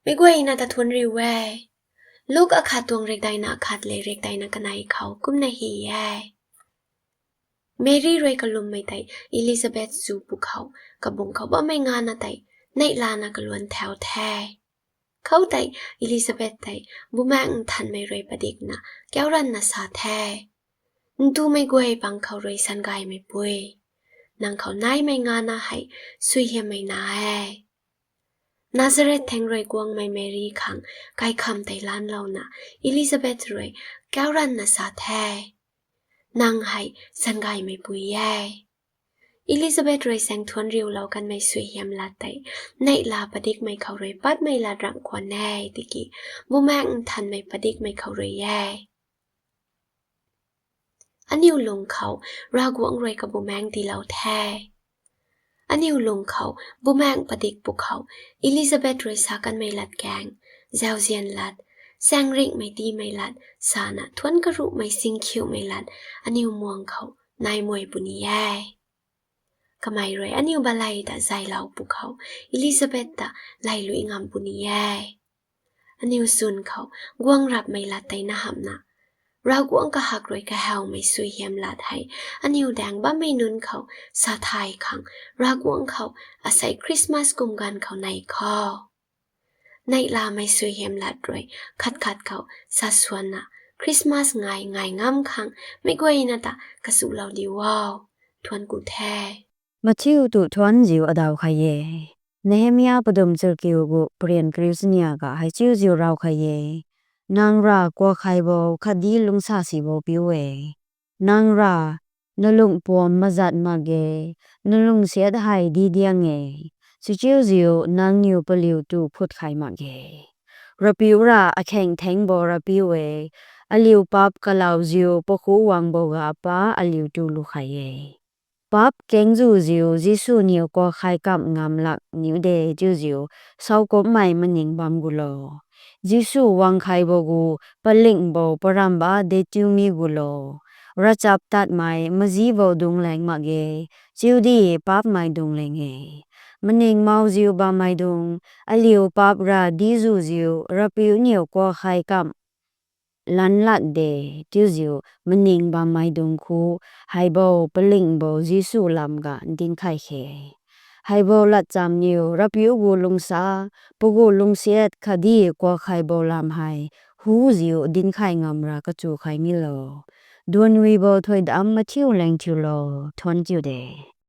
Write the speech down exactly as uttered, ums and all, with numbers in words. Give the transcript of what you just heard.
Meic guayna ta thuanc riu e. Luk akhat tuang rekdeina akhat le rekdeina kanei khou kumna hy e. Meri rui kalummei tei Elizabeth chu pwkhou, kabung khou bammei ngana tei neihlana kaluan thau the. Khoutei Elizabeth tei Bumaengh Nthanmei rui padikna kauranna sa the, Ntumei guay pang khou rui sangaymeipui, nang khou naimei ngana hei suaihiammei na e. Nazareth theng rui guangmei Meri khang kaikham tei lanlouna Elizabeth rui kauranna sa the, Nang hei sangaymeipui e. Elizabeth rui saeng thuanc riulou kanmei suaihiam lat tei neihla padikmei khou rui patmei lat ramh khwan e tiki Bumaengh Nthanmei padikmei khou rui e. Aniu lung khou Ravguangc rui kabumaengc tiilou the. Aniu lung khou Bumaengh padik pwkhou Elizabeth rui sa kanmei latkaeng, zauzian lat, saengringhmei tiimei lat, sana thuanc karuhmei singkhiumei lat aniu muang khou nai muai puni e. Kamei rui aniu balei ta zaylou pwkhou Elizabeth ta lailui ngam puni e. Aniu swn khou guang rapmei lat tei na hamhna, Ravguangc kahak rui kahawmei suaihiam lat hei aniu daeng bammei nunc khou sa thay khang Ravguangc khou asei Christmas kum ganv khou nei kho. Neihlamei suaihiam lat rui khat khat khou sa swanna Christmas ngai ngai ngam khang meic guayna ta kachulou diu o. Thuanc ku the. Mathiu tu thuanc ziu adaw khe e. Nehemia padum chirkiu gu parian kariu sania ga hei chiu ziu raw khe e. Nang ra kuak khaybou khatdi lungcsa sibou piu e. Nang ra nalung puam mazat mak ge, nalungsiat hei di diang e. Sichiu ziu nangniw paliu tu phut khay mak ge. Rapiu ra akheng thengbou Rapiu e, aliu paap kalau ziu pakhu guangbou ga pa aliu tu lu khe e. Paap kengzu ziu Jisu niw kuak khay kamh ngam lak niw de chiu ziu, saukumhmei maning bam gulou. Jisu guang khaybou gu palinghbou paramba de tiu mi gulou. Ravchaptatmei mazibou dunglaeng mak ge, chiudi paapmei dunglaeng e. Maning mauziu bammei dung, aliu paap ra dizu ziu Rapiu niw kuak khay kamh lan lat de, chiu ziu maning bammei dung khu, heibou palinghbou Jisu lam ga dinc khay khe. Heibou latcham niw Rapiu gu lungcsa, pa gu lungcsiat khatdi kuak khaybou lam hei, hu ziu dinc khay ngam ra kachu khay nilou. Duanguibou thuy dam mathiu laeng thiulou, thuanc tiu de.